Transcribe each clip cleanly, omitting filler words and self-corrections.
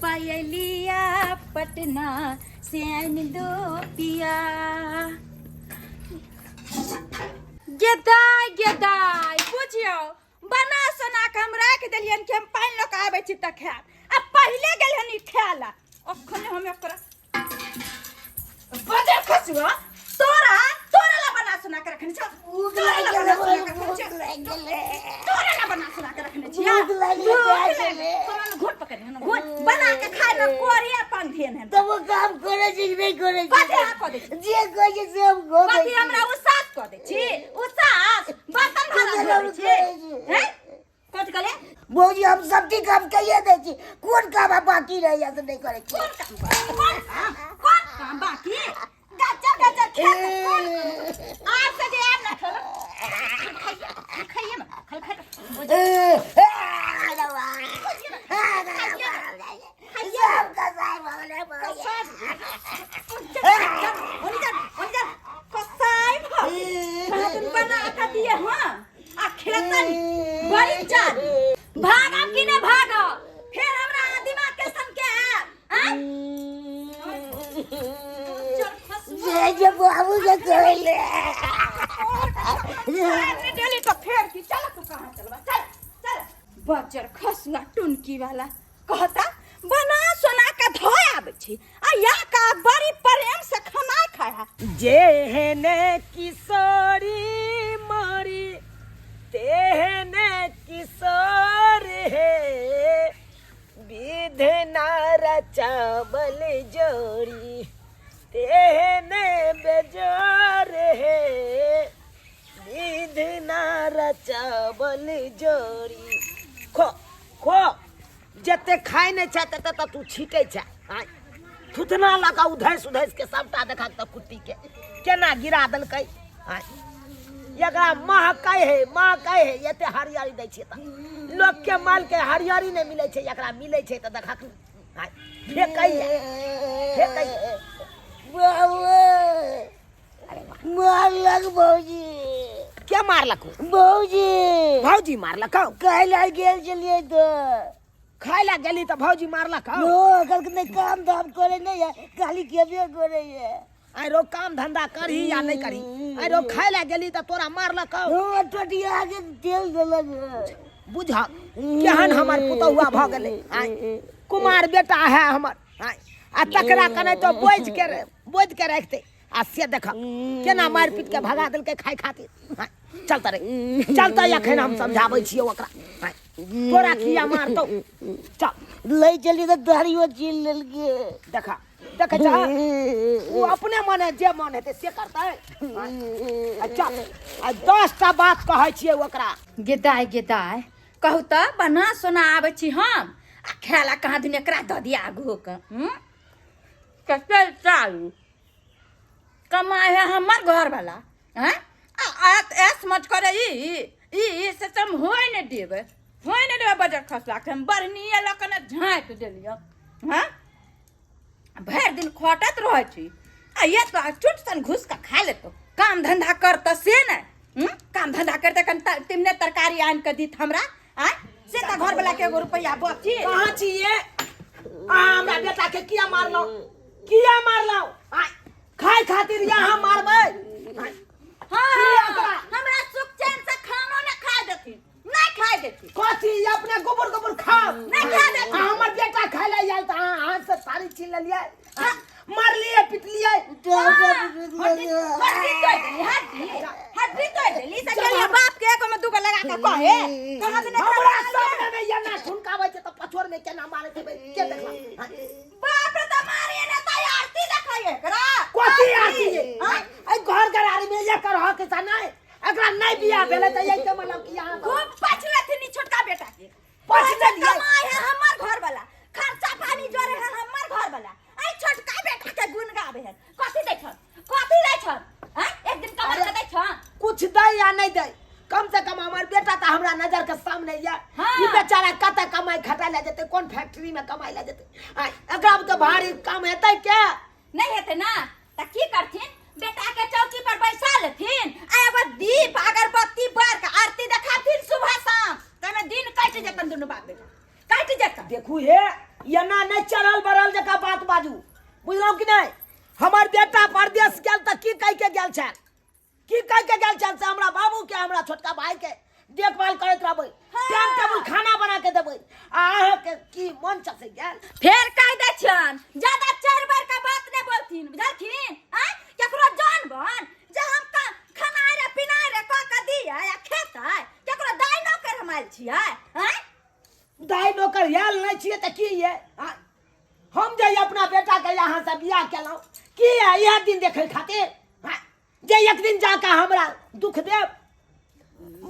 पयलिया पटना से आनि दो पिया। गेदाय गेदाय, बुझियौ बना सोना के हम राखि देलियनि कि हम पानि लऽ कऽ आबै छी तऽ खायब, आ पहिले गेल हन ई खाय ला। अखन हम एकरा बजर खसुआ, तोरा तोरा ला बना सोना के रखने छौ, तोरा ला बना सोना के रखने छौ, तोरा ला बना सोना के रखने छिया। भूख लागि भूख गेलै। लागि। तोरा ला घोट पकड़ हन, घोट बना के खाय ना कोरिया पान then हन। तब वो काम करे छी कि नहीं करे छी? कथी अहाँ कऽ दै छी? जे कहै छै से हम कऽ दै कथी छी। हमरा उसास कऽ दै छी? उसास बर्तन भाड़ा धोबै छी हैं? कथी कहलियै? भौजी, हम सब ठीक काम कहिए दै छी, कोन काम आब बाकी रहैया से नहीं करै छी? कोन काम करै? कोन काम, कोन काम बाकी? गाजर गाजर खेत कोन काम? आज से जे आब ना खेलब, खाइए खाइए ना, खल खाइए। सब कसाई भऽ गेलै भौजी। कसाई भऽ गेल। बना कऽ दिए हँ आ खेतन बड़ी चाल। भागब कि नहि भागब? फेर हमरा अहाँ दिमाग के सन के आयब आँय? चल खसुआ। जे जे बाबू के कहले डेली तो फेर की। चल, तू कहाँ चलबा? चल चल। बजर खसुआ टुनकी वाला कहता बना सोना के धोए आबै छी आ या का बड़ी प्रेम से खाना खाए है। जेहने किशोरी मारी तेहने किशोर हे, विधना रचावल जोड़ी तेहने बेजोर हे, विधना रचावल जोड़ी। खो खो, जते खाइ नहि छै तते तऽ तू छीटै छै। आँय, थुथना लऽ कऽ उधैस उधैस के सबटा देखा तऽ कुट्टी के केना गिरा देलकै। आँय, एकरा महकै है, महकै है। एते हरियरी दै छियै तऽ लोकके मालके हरियरी नहि मिलै छै, एकरा मिलै छै तऽ देखा। आँय, फेकैया फेकैया। बाबू मारलक भौजी। के मारलक? भौजी। भौजी मारलक? खाय ला गेल छलियै तऽ। खाय ला गेली तऽ भौजी मारलक? हो, कहलकै नहि काम धाम करे नहीं है, खाली खेबे करे है। आइ रो, काम धंधा करही या नहि करही? आइ रो, खाय ला गेली तऽ तोरा मारलक? हो, टोटिया के तेल देलक। बुझ केहन हमर पुतहुआ भऽ गेलै। आँय, कुमार बेटा है हमर। आँय, आ तकरा कने तो बोझ के रखते आ से देख केना मारि पीट के भगा देलकै खाय खातिर। आँय, चल तरे चल तऽ एखन हम समझाबै छियै ओकरा। आँय, तोरा किया मारतौ? चल। लै चली तऽ दाढ़ियो छीन लेलकै। देखा, देखै छ, ओ अपने मने जे मन हेतै से करतै। आँय, आ चल, आ 10टा बात कहै छियै ओकरा। गेदाय गेदाय, कहू तऽ बना सोना आबै छी हम आ खाय ला कहाँ दिन एकरा दऽ दिया आगू के। हूँ, कते चालू कमाए है हमर घर वाला हैं, आ ऐस मत करे। ई ई से सब होय नहि देबै, होय नहि देबै। बजर खसला के हम बढ़निए लऽ कऽ ने झाँकि देलियै हैं। भरि दिन खटैत रहै छी आ ये तो चुट सन घुस कऽ खा लेतो। काम धंधा करतऽ से नहि। हूँ? काम धंधा करते कन तिमने तरकारी आनि कऽ दीत हमरा। आँय, से तऽ घर वाला के एगो रुपैआ बची। कहाँ छियै अहाँ? हमरा बेटा के किया मारलहुँ? किया मारलहुँ? आँय, खाय खातिर यहाँ मारबै? आँय, हाँ, किया ओकरा? हमरा सुख चैन से खानो नहि खाय देथिन, नहि खाय देथिन। कथी अपने गोबर गोबर खाओ? नहि खाय देथिन। आ हमर बेटा खाय ला आयल तऽ अहाँ हाथ से थारी छीन लेलियै, आँय, मारलियै पिटलियै। हड्डी हड्डी तोड़ि देली, हड्डी हड्डी तोड़ि देली से गेलियै बाप के एगो में दूगो लगा के कहे कहाँ दिन एकरा हमरा मारलियै? सामने में एना ठुनकाबै छै तऽ पछोर में केना मारैत हेबै के देखलक? आँय, बाप रे, तऽ मारिए ने तऽ आरती देखै एकरा। कथी आरती? आँय? एहि घर गरारी में एकर हक छै नहि? एकरा नहि बियाह भेलै तऽ एहि के मतलब कि यहाँ खूब पछलेथिन ई छोटका बेटा के। पछलेलियै। कमाई है हमर घर वाला, खर्चा पानी जोड़े है हमर घर वाला, ऐ छोटका बेटा के गुण गावे है। कथी दै छन? कथी दै छन? हैं, एक दिन कमा के दै छन? कुछ दै या नहि दै, कम से कम हमर बेटा तऽ हमरा नजर के सामने ये। हाँ। ई बेचारा कतऽ कमाई खटाइ लए जेतै? कोन फैक्ट्री में कमाई लए जेतै? आँय, एकरा तऽ भारी काम हेतै के? नहीं हेतै ना तऽ की करथिन? बेटा के चौकी पर बैसा लेथिन आ एगो दीप अगरबत्ती बार के आरती देखाथिन सुबह शाम, तमे दिन कटि जेतन, दुनू बाप बेटा कटि जेतन। देखू हे, एना नहि चढ़ल बढ़ल जकाँ बात बाजू, बुझलहुँ कि नहि? हमर बेटा परदेश गेल तऽ की कहि के गेल छल, की कहि के गेल छल से हमरा बाबू के, हमरा छोटका भाई के देखभाल करैत रहबै, टाइम टेबुल खाना बना के देबै, आ अहाँके की मन चसे गेल? फेर कह दै छियन, ज्यादा चारि बार का बात नहि बोलथिन, बुझलखिन? आँय, केकरो जान बन जे हम खाना रे पीना रे कऽ के दियै आ खेतै? केकरो दाइ नौकर हम आयल छियै? आँय, दाइ नौकर आयल नहि छियै तऽ की ये? आँय, हम जे अपना बेटा के यहाँ से बियाह केलहुँ की ये इएह दिन देखै खातिर? आँय, जे एक दिन जाके हमरा दुख देब?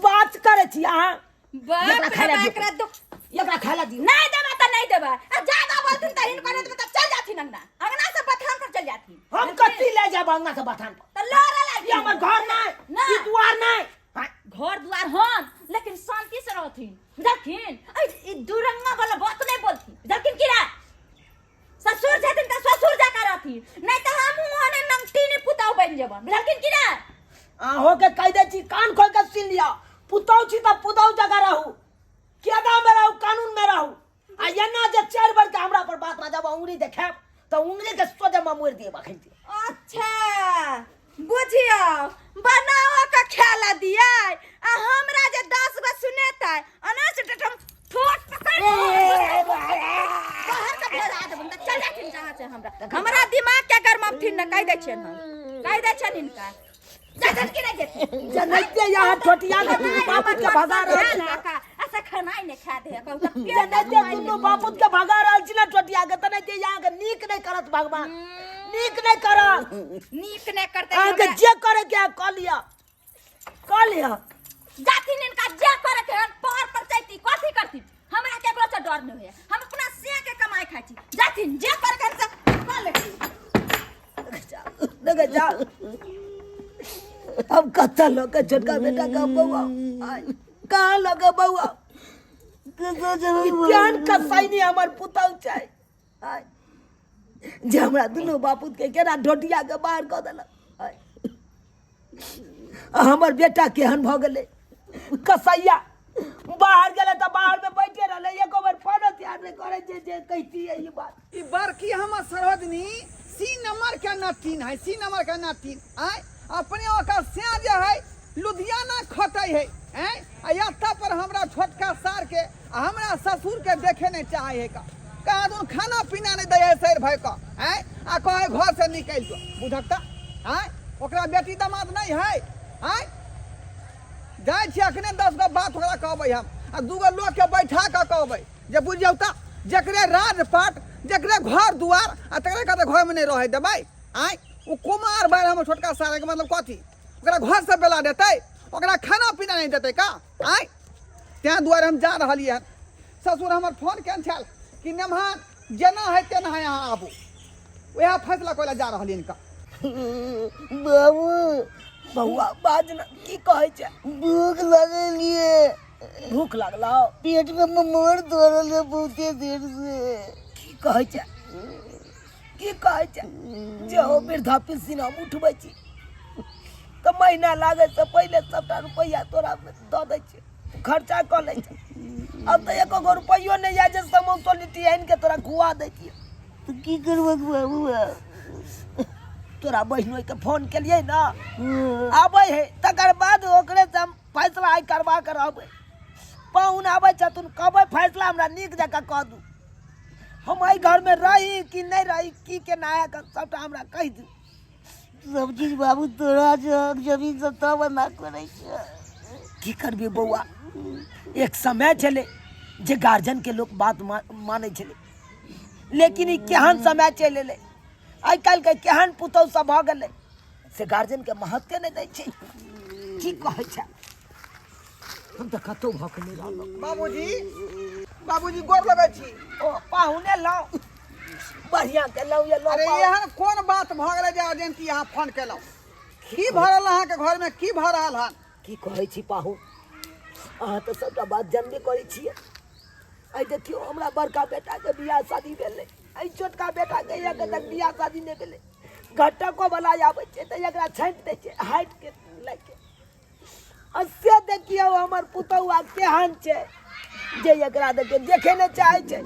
बात करै छी अहाँ। बाप एकरा रे खाय ला बाप, दियौ। एकरा दुख एकरा खाय ला दियौ। नहीं देबै तऽ नहीं देबै, आ ज्यादा बोलथिन तऽ हिनको नहीं देबै तऽ चल जाथिन अंगना, अंगना से बथान पर चल जाथिन। हम कथी ले जाब अंगना से बथान पर? तऽ लड़े ई हमर घर नहीं, नहीं। ई दुआर नहीं। हाँ, घर दुआर हन, लेकिन शांति से रहथिन, बुझलखिन? ई दुरंगा वाला बात नहीं बोलथिन, बुझलखिन की ना? ससुर छथिन तऽ ससुर जकाँ रहथिन, नहीं तऽ हमहूँ ओहने नंगटी ने पुतहु बनि जेबन, बुझलखिन की ना? अहों के कहि दै छी, कान खोल के सुनि लिअ, पुतहु छी तऽ पुतहु जकाँ रहू, केदा में रहू, कानून में रहू, आ एना जे चारि बेर के हमरा पर बात बाजब, उंगली देखायब तऽ उंगली के सोझे में मोड़ि देब अखन। अच्छा बुझियौ, बनाओ के खेला दिया, आ हमरा जे 10 गो सुनेतै अनाज टटम ठोस पकड़ बाहर के भेजा देबन तऽ चल जाथिन जहाँ से। हमरा हमरा दिमाग के गरमाबथिन न, कहि दै छियनि हम, कहि दै छियनि हिनका। जाथिन कि नहि जेथिन? जनैते यहाँ ठोटिया के दुनू बापूत के भगा रहल छी ना। ऐसा खाना नहि खा दे कहू तऽ पेट जनैते दुनू बापूत के भगा रहल छी ना ठोटिया के, तनैते यहाँ के नीक नहि करत भगवान, नीक नहि करत। नीक नहि करतै। अहाँके जे करे के है कऽ लिअ, कऽ लिअ। जाथिन, इनका जे करे के हन पर पर चैती कथी करथिन। हमरा केकरो से डर नहीं होइए, हम अपना से के कमाई खाइ छी। जाथिन, जे करे के हन से कऽ लेथिन। देखे जा, अब कतऽ लऽ के छोटका बेटा के बौआ? आइ, कहाँ लऽ के बौआ? ई केहन कसाईनी हमर पुतहु छै, आइ, जे हमरा दुनू बापूत के केना ढोटिया के बाहर कऽ देलक। आइ, आ हमर बेटा केहन भऽ गेलै कसैया, बाहर गेलै तऽ बाहर में बैठे रहलै, एको बेर फोनो त्यार नहि करै छै जे कहितियै ई बात। ई बड़की हमर सरोजनी सी नंबर के नटीन है, सी नंबर के नटीन। आय अपने ओकर से जे है लुधियाना खटै है, हैं, आ एतऽ पर हमरा छोटका सार के आ हमरा ससुर के देखे नहीं चाहे है का कहाँ दुन खाना पीना नहीं दै है सर भाई का, हैं, आ कहे घर से निकल जो बुझक त। आय ओकरा बेटी दामाद नहीं है। आय जाइ छी अखने 10 गो बात ओकरा कहबै हम, आ 2 गो लोग के बैठा के कहबै जे बुझियौ त जकरे राजपाट, जकरे घर दुआर, आ तकरे कहते घर में नहीं रहे देबै। आय ओ कुमार भाई हमर छोटका सारे के मतलब कथी? ओकरा घर से बेला देतै, ओकरा खाना पीना नहीं देतै का? आय तैं दुआरे हम जा रहलियै हन। ससुर हमर फोन केने छल कि नेमहान जेना है तेना है अहाँ आबू, वएह फैसला कोइ जा रहलियै हिनका। बाबू। बौआ बाज ना, की कहै छै? भूख लगलिए। भूख लागलौ? पेट में मोर दौड़ल है बहुते देर से। की कहै छै, की कहै छै? जे हो वृद्धा पेंशन हम उठबै छी तऽ महीना लागै से पहिले सबटा रुपैआ तोरा दऽ दै छियै, खर्चा कऽ लै छै। अब तऽ एको गो रुपैयो नहि यऽ जे समोसो लिट्टी आनि के तोरा खुआ दै छियै। तऽ की करबक बाबू? तोरा बहिनोइ के फोन केलियै ने, आबै है, तकर बाद ओकरे से हम फैसला आइ करबा के रहबै। पाहुन आबै छथुन, कहबै फैसला हमरा नीक जकाँ कऽ दू, हम एहि घरमे रही कि नहि रही, की केना है सबटा हमरा कहि दू। सब चीज बाबू तोरा छै, जमीन सब तब एना करै छै। की करबी बौआ, एक समय छलै जे गार्जियन के लोक बात मानै छलै, लेकिन ई केहन समय चलि एलै आइ काल्हिके, केहन पुतहु सब भऽ गेलै से गार्जियन के महत्वे नहि दै छै। की कहै छै, हम तऽ कतहु भऽ के नहि रहलहुँ। बाबूजी, बाबूजी गोर लगै छी। ओ पाहुने लाउ, बढ़िआँ के लाउ ये लाउ। अरे पाहुन। एहन कोन बात भऽ गेलै जे अर्जेंटी अहाँ फोन केलहुँ? की भऽ रहल अहाँके घरमे, की भऽ रहल हन? की कहै छी पाहुन, अहाँ तऽ सबटा बात जानबे करै छियै। आइ देखियौ, हमरा बड़का बेटाके बियाह शादी भेलै, एहि छोटका बेटाके एखन तक बियाह शादी नहि भेलै। घटको वाला आबै छै तऽ एकरा छाँटि दै छै हाइटके लए के। आ से देखियौ हमर पुतहुआ केहन छै जे एकरा देखियौ देखे नहि चाहै छै।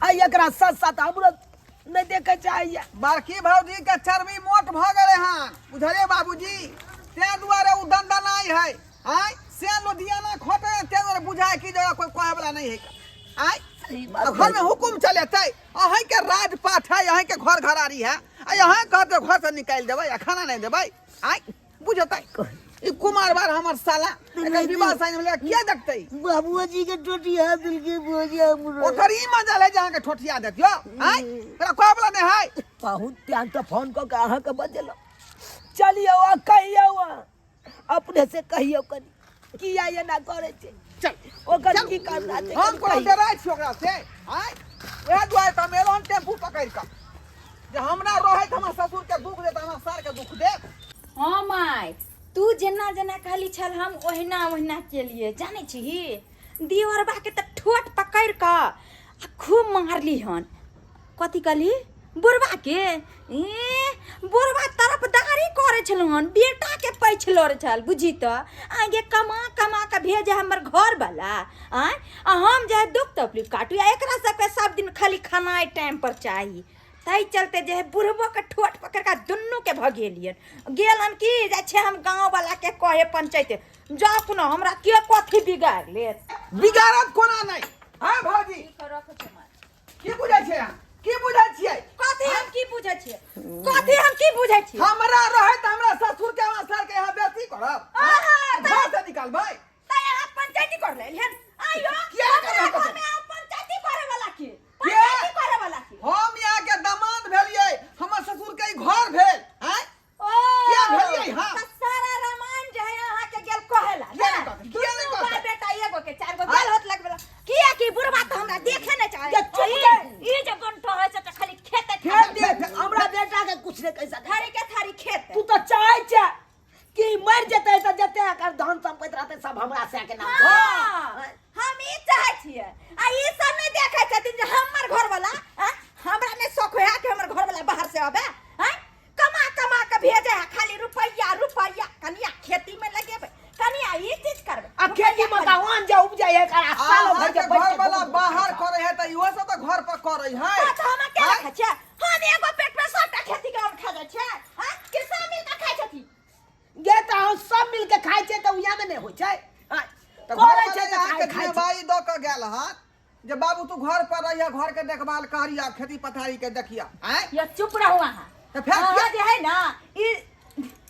आ एकरा साथ साथ हमरो नहि देखै चाहैया। बड़की भौजी के चर्बी मोट भऽ गेलै हन, बुझलियै बाबूजी? ताहि दुआरे ओ दनदनाइ है। आँय, से लुधियाना खोटे, ताहि दुआरे बुझाय कि जे कोई कहे वाला नहीं है। आँय, सही बात। घर में हुकुम चलेतै, अहीं के राजपाट है, अहीं के घर घरारी है, आ अहीं कहते घर से निकालि देबै आ खाना नहीं देबै। आँय, बुझतै ई कुमार बार हमर साला एकर विवाह साइन भेलै, किया देखतै? बाबूजी के टोटिया दिल के भोजिया हमरो। ओकर ई मजा ले जे अहाँके ठोठिया देत यौ। आँय, एकरा कहै वाला नहि है। बहुत ध्यान तऽ फोन कऽ के अहाँके बजेलहुँ। चलियौ आ कहियौ, अहाँ अपने से कहियौ कनि, किया एना करै छै? चल ओकर चल। की करना छै? हम कनि कोनो कहियौ। डराइ छी ओकरा से? आँय, वएह दुआरे तऽ हम एलहुँ हन टेम्पू पकड़ि कऽ, जे हमरा रहैत हमर ससुर के दुख देत, हमरा सार के दुख देत। हाँ माय, तू जेना जेना कहली छल हम ओहिना ओहिना केलिए। जानै छही, दियोरबा के तऽ ठोट पकड़ि कऽ आ खूब मारली हन। कथी कहली? बुढ़बा के? ए बुढ़बा तरफदारी करै छलहुँ हन, बेटा के पैछ लड़ै छल। बुझी तऽ आगे कमा कमा कऽ भेजे हमर घरवला, आँय, आ हम जे है दुख तकलीफ काटू, आ एकरा सबके सब दिन खाली खाना टाइम पर चाही। ताहि चलते जे है बुढ़बोके ठोट पकड़ कऽ दुनूके भगेलियन। गेलन की जाइ छै हम गाँववलाके कहे पंचायत जा, पुनः हमरा के कथी बिगाड़ लेत? बिगाड़त कोना नहि? हाँ भौजी, की बुझै छियै अहाँ? की बुझै छियै? कथी हम की बुझै छियै? कथी हम की बुझै छियै? हमरा रहैत हमरा ससुर के, हमरा सर के यहाँ बेइज्जती करब? आहा, घर से निकालबै? तैं अहाँ पंचायती कर लेलियन? आइयो किया हमरा करबै? घर में अहाँ पंचायती करे वाला की? पंचायती करे वाला की? हम यहाँ के दामाद भेलियै, हमर ससुर के ई घर भेल। आँय, ओ किया भेलियै? हाँ। तऽ सारा रामायण जे है अहाँ के गेल कहेला। किया नहि कहतै? किया नहि दुनू कहतै? बाप बेटा एगो के चार गो गेल होत लगबेला। किया कि बुढ़वा तऽ हमरा देखे नहि चाहे। ये चुप ई कर। ई जे बंटो है से तऽ खाली खेते खेत देख। हमरा बेटा के कुछ नहि कहि सकै। थारी के थारी खेत। तू तऽ चाहै छै कि मरि जेतै तऽ जते एकर धन सम्पत्ति रहतै सब हमरा से के नाम पर। हाँ, हम ई चाहै छियै आ ई सब नहि देखै छथिन जे हमर घरवाला, आँ, हमरा नहि शौक होय कि हमर घरवाला बाहर से आबे। आँ, कमा कमा के भेजे है खाली रुपैया रुपैया। कनिया खेती में लगेबै, कनिया ई चीज करबै। आ खेती में तऽ अन्न जे उपजै है एकरा सालो भर अहाँके के बैठ घर के वाला घूम घूम बाहर के खाउ। करे है तऽ इहो सब तऽ घर पर करे है। हाँ, तऽ हम अकेला आँय? खाइ छियै? हम एगो पेट में सबटा खेती के अन्न खा जाइ छियै? आँय? कि सब मिल के खाइ छथिन? गे तऽ हम सब मिल के खाइ छियै तऽ उएह में नहि होइ छै। आँय, तऽ करै घर छै तऽ अहाँके खाइ खाइ छै। जिम्मेवारी दऽ कऽ गेल हन जे बाबू तू घर पर रहिया, घर के देखभाल करिया, खेती पथारी के देखिया। आँय, या चुप रहू अहाँ। तऽ फेर अहाँ किया- जे है ना ई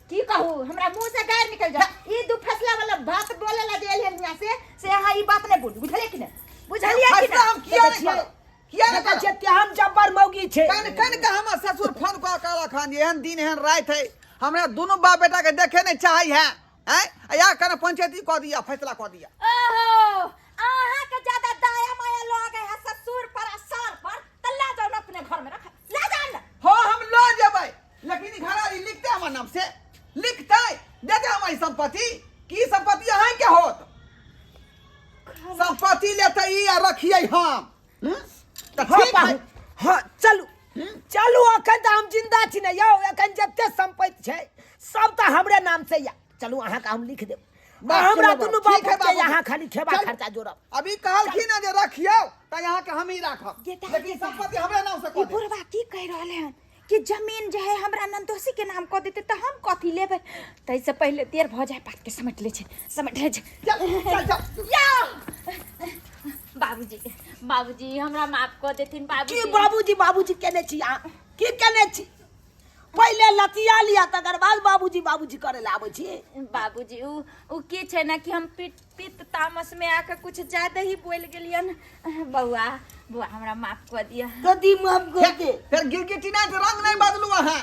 की कहू, हमरा मुंह से गारि निकल जाए। ई दू फैसला वाला बात बोले ला जे एलियन हियां से अहाँ ई बात नहीं बोलू। बुझलिए कि नहीं? बुझलिए कि फैसला नहीं? हम किया नहीं करब? किया नहीं देखै करब? छियै तेहन जब्बर मौगी छै। कन कन के हमर ससुर फोन कऽ कहलक हन जे एहन दिन एहन राति है, हमरा दुनू बाप बेटा के देखे नहीं चाहै है। आँय, आ या कने पंचायती कऽ दिया, फैसला कऽ दिया। ओहो, अहाँ के ज्यादा दाया माया लग है ससुर पर आ सार पर, त ला जाओ ना अपने घर में रख, ला जाओ ना। हाँ, हम लऽ जेबै, लेकिन ई घरारी लिखते हमर नाम से लिखते देते हमर ई संपत्ति की संपत्ति अहाँ के होत? संपत्ति लेते ई आ रखिए हम। हम्म? तऽ हाँ ठीक है। पाहु, हाँ चलू चलू, अखन तऽ हम जिंदा छी ने यौ। अखन जते संपत्ति छै सब तऽ हमरे नाम से या। चलू, अहाँके हम लिख देब। वाह, हमरा चलो दुनू बाबू, ठीक बाप है के बाबू। यहाँ खाली खेबा चल। खर्चा जोड़ब। अभी कहलखिन ना जे रखियौ तऽ यहाँ के हम ही राखब, गेटा, लेकिन गेटा। संपत्ति हमरे नाम से ई कऽ देब। बुढ़वा की कहि रहल हन कि जमीन जे है हमरा नंदोसी के नाम कऽ देते तऽ हम कथी लेबै? ताहिसँ पहिले देर भऽ जाय, बात के समेट लै छै, समेट लै छै। चल चल चल। या बाबूजी, बाबूजी, हमरा माफ कऽ देथिन बाबूजी। की बाबूजी बाबूजी केने छी अहाँ? की केने छी? पहिले लतिया लिया तकर बाद बाबूजी बाबूजी करे ला आबै छी। बाबूजी, उ उ की छै ना कि हम पित पित तामस में आके कुछ ज्यादा ही बोल गेलियन। बौआ, बौआ, हमरा माफ कऽ दिअ। कथी माफ कर दे? फेर गिरगिटी नहि तऽ रंग नहि बदलू अहाँ।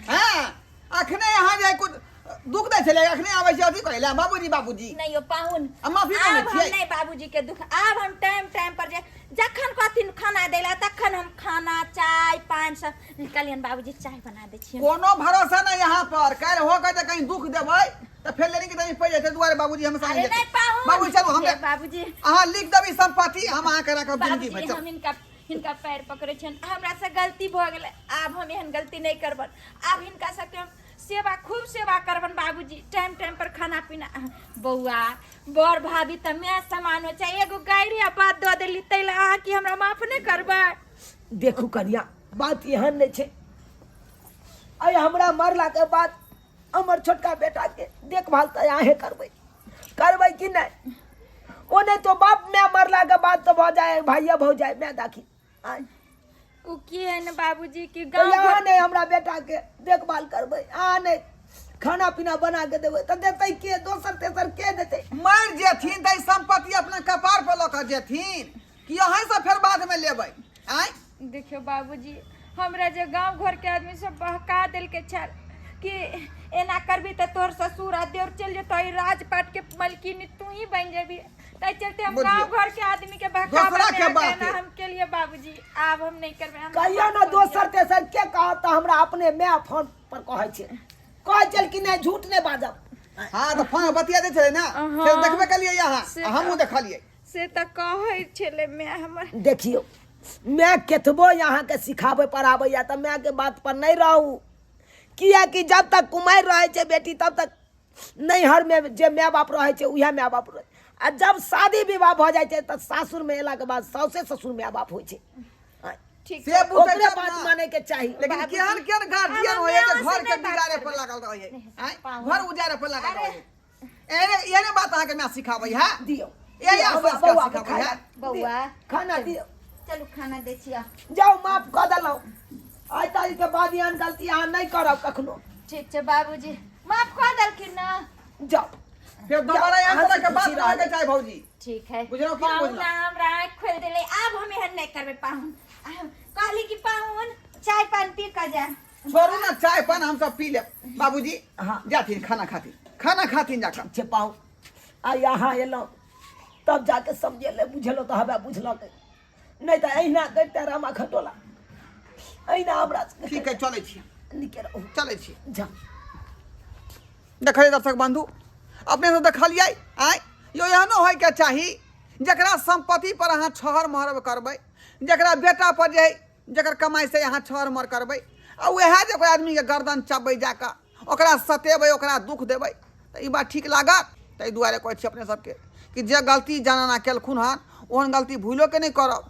हँ, अखने अहाँ जे कुछ दुख दै छलै, अखने आबै छै अथी कहै लए बाबूजी बाबूजी। नहीं यो पाहुन, आ माफी मांगै आब हम छियै? नहीं बाबूजी के दुख, आब हम टाइम टाइम पर जे जखन कहथिन खाना दै ला तखन हम खाना चाय पान सब निकालियन। बाबूजी, चाय बना दै छियनि। कोनो भरोसा नहीं यहाँ पर, काल्हि हो के जे कहीं दुख देबै तऽ फेर लेने के तनी पड़ि जेतै। दुआरे बाबूजी हमेशा अरे नहीं नहीं जेतै। पाहुन। बाबूजी चलू, हम हे बाबूजी, अहाँ लिख देबै संपत्ति, हम अहाँके राखब जिंदगी बाबूजी भरि। चलू। हम हिनका हिनका पैर पकड़ै छियनि, हमरा से गलती भऽ गेलै। आब हम एहन गलती नहि करबन। आब हिनका सबके हम सेवा, खूब सेवा करबन बाबूजी, टाइम टाइम पर खाना पीना। बौआ, बड़ भाभी तऽ माय समान होइ छै। एगो गारि आ बात दऽ देली, ताहि लए अहाँ की हमरा माफ नहि करबै? देखू कनिया, बात एहन नहि छै। आइ हमरा मरलाके बाद हमर छोटका बेटाके देखभाल तऽ अहेँ करबै, करबै कि नहि? ओ नहि तो बाप माय मरलाके बाद तऽ भऽ जाए भाइये भौजाइ माय दाखी। आँय, ओ की है ने बाबूजी कि तऽ गाँव अहाँ घर नहि हमरा बेटाके देखभाल करबै, अहाँ नहि खाना पीना बना के देबै तऽ देतै के? दोसर तेसर के देतै? मरि जेथिन तऽ ई सम्पत्ति अपना कपार पर लऽ कऽ जेथिन कि अहीं से फेर बाद में लेबै? आँय, देखियौ बाबूजी, हमरा जे गांव घर के आदमी सब बहका देलकै छल कि एना करबी तऽ तोहर ससुर आ देवर चलि जेतौ, ई राजपाट के मलकिनी तू ही बनि जेबी, ताहि चलते हम बुझियौ। गांव घर के आदमी के बहकावा दोसरा में के आके बात एना है। हम केलिए बाबूजी, आब हम नहीं करबै। हम कहियो ने दोसर तेसर के कहत तऽ हमरा अपने माय फोन पर कहै छै, कहै छल कि नहि झूठ नहि बाजब। हाँ, तऽ फोन बतिया दै छलै ने। हाँ। से देखबे केलियै अहाँ से आ हमहूँ देखलियै। से तऽ कहै छलै माय हमर। देखियौ, माय केतबो अहाँके सिखाबै पढ़ाबैया तऽ मायके बात पर नहि रहू, किएकि जब तक कुमारि रहै छै बेटी तब तक नैहरमे जे माय बाप रहै छै उएह माय बाप रहै, आ जब शादी विवाह भऽ जाइ छै तऽ सासुरमे अयलाके बाद साउसे ससुर माय बाप होइ छै। ठीक से बुझै ओकरे छै बात ना। मानैके चाही। लेकिन बाबूजी, केहन केहन गार्जियन हम होइए जे माय से घर के नहि बात बिगाड़े पर करबै। लागल रहै, आँय, पाहुन। घर उजाड़े पर लागल अरे। रहै। एहने एहने बात अहाँके माय सिखाबै है? दियौ, एहने हमरा संस्कार बौआ के सिखाबै खाना है? बौआ। खाना दियौ। चलू, खाना दै छियै। जाउ, माफ कऽ देलहुँ। आइ तारीख के बाद एहन गलती अहाँ नहि करब कखनो। ठीक छै बाबूजी, माफ कऽ देलखिन ने? जाउ। फेर दोबारा एहन अहाँ तरह के से बात खुशी नहि होयके रहब। चाही भौजी। ठीक है। बुझलहुँ कि नहि पाहुन बुझलहुँ? हमरा आँखि खोलि देलै, आब हम एहन नहि करबै पाहुन। कहली कि पाहुन चाय पान पी कऽ जा। छोड़ू ने, चाय पान हम सब पी लेब। बाबूजी। हाँ। जाथिन खाना खाथिन, खाना खाथिन जाकर। छै पाहुन, आइ अहाँ एलहुँ तब जाके समझेलै बुझेलहुँ तऽ हवे बुझलक, नहि तऽ अहिना करिते रामा खटोला, अहिना हमरा सबके। ठीक है, चलै छी। नीके रहू। चलै छी। जा। देखलियै दर्शक बंधु, अपने सब देखलियै। आँय यौ, एहनो होइके चाही? जकरा सम्पत्ति पर अहाँ छहर महर करबै, जकरा बेटा पर जे है जकर कमाइ से अहाँ छहर महर करबै, आ उएह जे कोइ आदमीके गर्दन चबबै जाकऽ, ओकरा सतेबै, ओकरा दुख देबै, तऽ ई बात ठीक लागत? ताहि दुआरे कहै छी अपने सबके कि जे गलती जनाना केलखुन हन ओहन गलती भूलोके नहि करब।